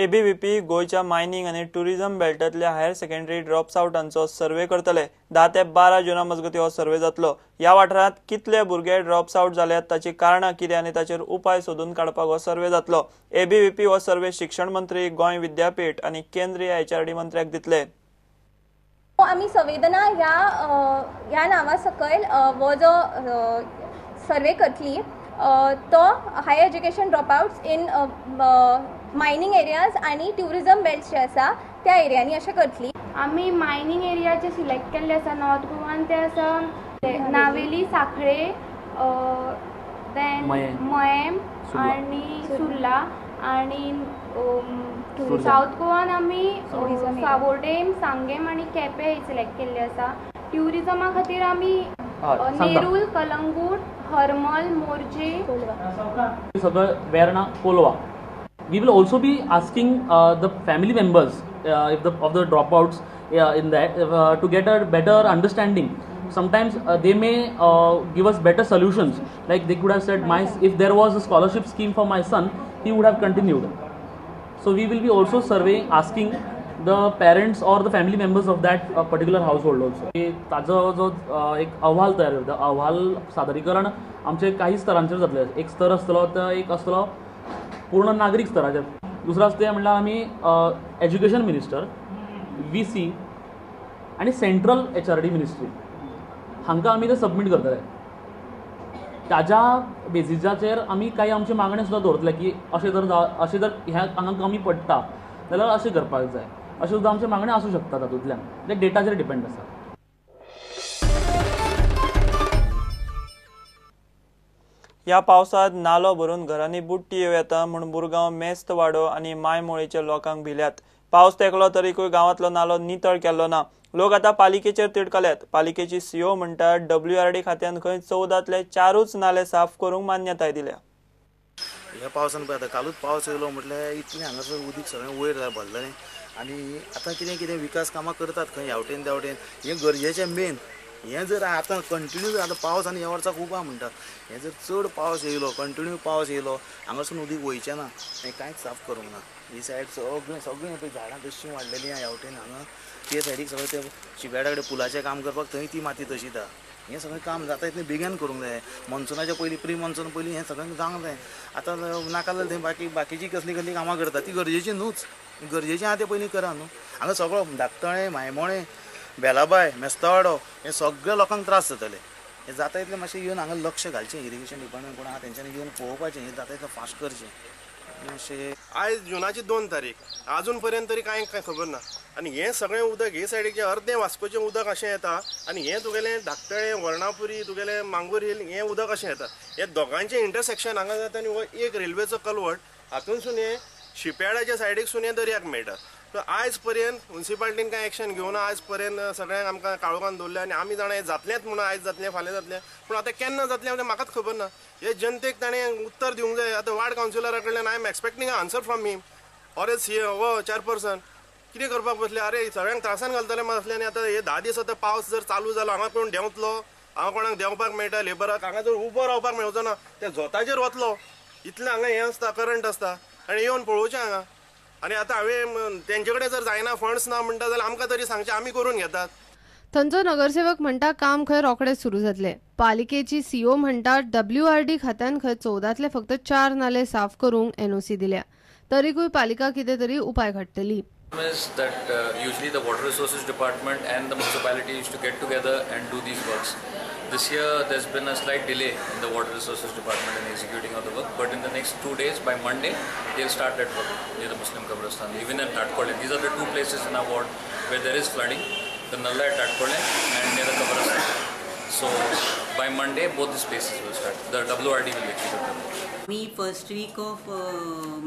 ABVP गोंयच्या mining आनी tourism बेल्टांतल्या हायर सेकंडरी ड्रॉप्स आवटांचो सर्वे करतले. 10 ते 12 जुना मजगतीं हो सर्वे जातलो. ह्या वाठारांत कितले भुरगे ड्रॉप्स आउट जाल्यात, ताची कारणां कितें आनी ताचेर उपाय सोदून काडपाक हो सर्वे जातलो. एबीव्हीपी हो सर्वे शिक्षण मंत्री, गोंय विद्यापीठ आनी केंद्रीय एचआरडी मंत्र्याक दितले. आमी संवेदना ह्या ह्या नांवा सकयल हो जो सर्वे करतली तो higher education dropouts in mining areas आनी ट्युरिजम बेल्ट जे आसा त्या एरियांनी अशें करतली. आमी मायनींग एरियाचे सिलेक्ट केल्ले आसा नॉर्थ गोवान, ते आसा नावेली, साखळे, देन मयेम आनी सुर्ला, आनी सावथ गोवान आमी सावोर्डेम, सांगेम आनी केपें सिलेक्ट केल्ले आसा. ट्युरिजमा खातीर आमी नेरूल, कलंगूट, हरमल, मोरजे, सगळं Verna, Colva. We will also be asking the family members if the of the dropouts in that to get a better understanding. Sometimes they may give us better solutions. Like they could have said, if there was a scholarship scheme for my son, he would have continued. So we will be also surveying, asking the parents or the family members of that particular household also. ताजो जो एक अहवाल तयार जाता, अहवाल सादरीकरण आमचे काही स्तरांचेर जातलें. एक स्तर आसतलो तो एक आसतलो पूर्ण नागरीक स्तराचेर, दुसरो आसता ते म्हणल्यार आमी एज्युकेशन मिनिस्टर, VC आनी सेंट्रल HRD ministry हांकां आमी ते सबमीट करतले. ताज्या बेजिसाचेर आमी कांय आमची मागण्यो सुद्दां दवरतले की अशें जर अशें जर ह्या हांगा कमी पडटा जाल्यार अशें करपाक जाय, अशें सुद्दां आमच्यो मागण्यो आसूं शकता. तातूंतल्यान ते डेटाचेर डिपेंड आसा. ह्या पावसांत नालो भरून घरांनी बुडटी येवं येता म्हूण मुरगांव, मेस्तवाडो आनी मायमोळेच्या लोकांक भिल्यात. पावस तेंकलो तरीकूय गांवांतलो नालो नितळ केल्लो ना. लोक आतां पालिकेचेर तिडकल्यात. पालिकेची सीओ म्हणटा WRD खात्यान खंय 14तले 4च नाले साफ करूंक मान्यताय दिल्या. ह्या पावसान पळय आतां कालूच पावस येयलो म्हटल्यार इतलें हांगासर उदीक सगळें वयर भरलें आनी आतां कितें कितें विकास कामां करतात खंय ह्या वटेन त्या वटेन. हें गरजेचें मेन हें जर आतां कंटिन्यू आतां पावस आनी ह्या वर्सा खूब आहा म्हणटा, हें जर चड पावस येयलो, कंटिन्यू पावस येयलो, हांगासून उदीक वयचें ना, हें कांयच साफ करूंक ना. ही सायड सगळें सगळें पळय झाडां तशीं वाडलेलीं आहा ह्या वटेन, हांगा ते सायडीक सगळें ते शिपयार्डा कडेन पुलाचें काम करपाक थंय ती माती तशीच आहा. हें सगळें काम जाता इतलें बेगीन करूंक जाय. मॉन्सुनाच्या पयलीं, प्री मॉन्सून पयलीं हें सगळें जावंक जाय. आतां नाका जाल्यार थंय बाकी बाकीची कसली कसली कामां करता ती गरजेची न्हूच, गरजेचें आहा तें पयलीं करा न्हू. हांगा सगळो धाकतळें, मायमोळें, बेलाबाय, मेस्तावाडो हे सगळे लोकांक त्रास जातले. हें जाता इतलें मातशें येवन हांगा लक्ष घालचें, इरिगेशन डिपार्टमेंट कोण आहा तेंच्यांनी येवन पळोवपाचें, हें जाता इतलें फास्ट करचें मातशें. आयज जुनाची 2 तारीख, आजून पर्यंत तरी कांय कांय खबर ना. आनी हें सगळें उदक हे सायडीचें अर्दें वास्कोचें उदक अशें येता आनी हें तुगेलें धाकतळें, वर्णापुरी, तुगेलें मांगूर हिल हें उदक अशें येता. हे दोगांचें इंटरसेक्शन हांगा जाता आनी हो एक रेल्वेचो कलवट हातूंतसून हें शिपयार्डाच्या सायडीकसून हें दर्याक मेळटा. सो आयज पर्यंत मुन्सिपालिटीन कांय एक्शन घेवना. आयज पर्यंत सगळ्यांक आमकां काळोखान दवरलें आनी आमी जाणा हें जातलेंच म्हणून, आयज जातलें फाल्यां जातलें, पूण आतां केन्ना जातलें म्हणजे म्हाकाच खबर ना. हे जनतेक ताणें उत्तर दिवंक जाय. आतां वार्ड कावन्सिलरा कडल्यान I am expecting a answer from him or as C हो चेअरपर्सन. कितें करपाक बसले? अरे सगळ्यांक त्रासान घालतले आसले. आनी आतां हे 10 दीस आतां पावस जर चालू जालो, हांगा कोण देंवतलो? हांगा कोणाक देंवपाक मेळटा? लेबराक हांगा जर उबो रावपाक मेळचो ना, त्या झोताचेर वतलो. इतलें हांगा हें आसता, करंट आसता आनी येवन पळोवचें हांगा. आनी आतां हांवें तेंचे कडेन जर जायना, फंड्स ना म्हणटा जाल्यार आमकां तरी सांगचें, आमी करून घेतात. थंयचो नगरसेवक म्हणटा काम खंय रोखडेच सुरू जातलें. पालिकेची सीओ म्हणटा WRD खात्यान खंय 14तले फक्त 4 नाले साफ करूंक NOC दिल्या, तरीकूय पालिका कितें तरी उपाय काडटली. Is that usually the water resources department and the municipality used to get together and do these works. This year there's been a slight delay in the water resources department in executing of the work, but in the next 2 days, by Monday, they'll start that work near the Muslim Kabristan, even at Tatkole. These are the 2 places in our ward where there is flooding, the Nalla at Tatkole and near the Kabristan. So by Monday, both these places will start. The WRD will execute them. Me first week of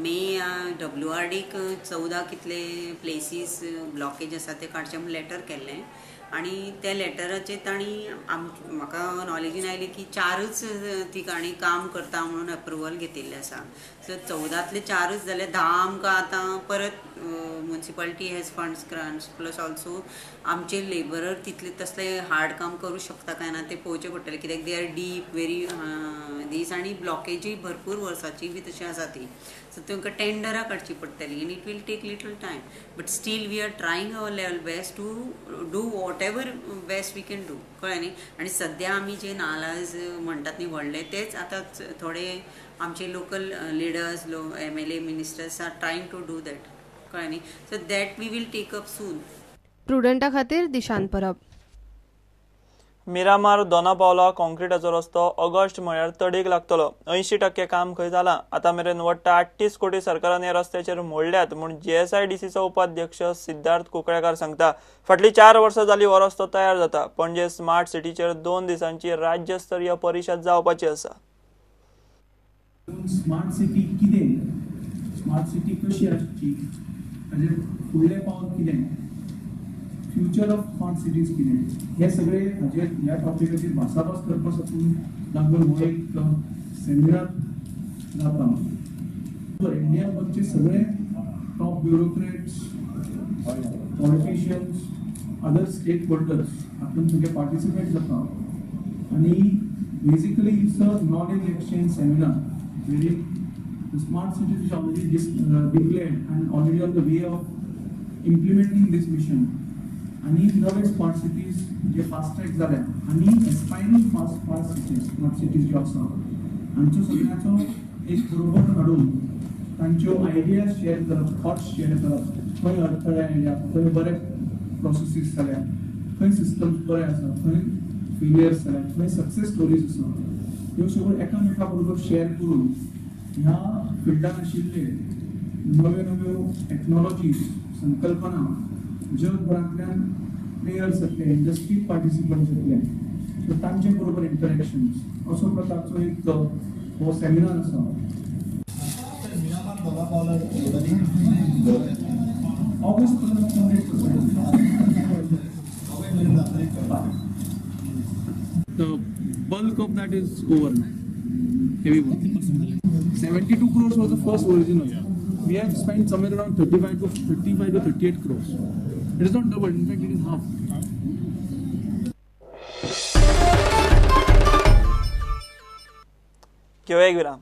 May WRDक 14 कितले places blockage आसा ते काडचे म्हूण letter केल्लें आनी त्या लेटराचेर तांणी म्हाका नॉलेजीन आयली की 4च ठिकाणी काम करता म्हणून अप्रुवल घेतिल्लें आसा. सो 14तले 4च जाल्यार 10 आमकां आतां परत municipality has funds grants plus also आमचे लेबरर तितले तसले हार्ड काम करूं शकता काय ना ते पळोवचें पडटलें, कित्याक they are deep very this आनी ब्लॉकेजूय भरपूर वर्साची बी तशी आसा ती. सो तांकां टेंडरां काडची पडटली आनी it will take little time, but still we are trying our level best to do whatever best we can do. कळ्ळें न्ही? आनी सद्या आमी जे नालाज म्हणटात न्ही व्हडले, तेच आतां थोडे आमचे local leaders, MLA, ministers are trying to do that. कळ्ळें न्ही? So that we will take up soon. प्रुडंटा खातीर दिशांत परब. मिरामार दोना पावला कॉन्क्रिटाचो रस्तो ऑगस्ट म्हळ्यार तडीक लागतलो. 80% काम खंय जालां. आतां मेरेन वट्ट 38 कोटी सरकारान ह्या रस्त्याचेर मोडल्यात म्हूण GSIDCचो उपाध्यक्ष सिद्धार्थ कुंकळेकार सांगता. फाटलीं 4 वर्सां जाली हो रस्तो तयार जाता. पणजे स्मार्ट सिटीचेर 2 दिसांची राज्यस्तरीय परिशद जावपाची आसा. स्मार्ट सिटी कितें, स्मार्ट सिटी कशी आसची, ताजेर फुडलें पावल कितें, फ्युचर ऑफ स्मार्ट सिटीज कितें, हे सगळे हाजेर ह्या टॉपिकाचेर भासाभास करपा साकून लागून हो एक सेमिनार जाता. इंडिया भरचे सगळे top bureaucrats, politicians, other stakeholders हातून सगळे पार्टिसिपेट जाता आनी basically it's a knowledge exchange seminar wherein the smart cities is already declared and already on the way of implementing this mission. आणि नवे स्मार्ट सिटीज जे fast track जाल्या आनी एस्पायरींग fast cities, smart cities ज्यो आसा हांचो सगळ्यांचो एक बरोबर हाडून तांच्यो आयडियाज शेअर करप, थॉट्स शेअर करप, खंय अडथळे आयल्या, खंय बरे प्रोसेसीस जाल्या, खंय सिस्टम्स बरे आसा, खंय फेलियर्स जाल्या, खंय सक्सेस स्टोरीज आसा, ह्यो सगळ्यो एकामेका बरोबर शेअर करून ह्या फिल्डान आशिल्ले नव्यो नव्यो टॅक्नोलॉजीज, संकल्पना जगभरांतल्यान प्लेयर्स जातले, इंडस्ट्री पार्टिसिपंट्स जातले, सो तांचे बरोबर इंटरेक्शन्स असो प्रकारचो एक हो सेमिनार आसा. ऑगस्ट पर्यंत कंप्लीट करता. The bulk of that is over now. Heavy work. 72 crores was the first original. We have spent somewhere around 35 to 38 crores. It is not double, in fact it is half. घेवया एक विराम.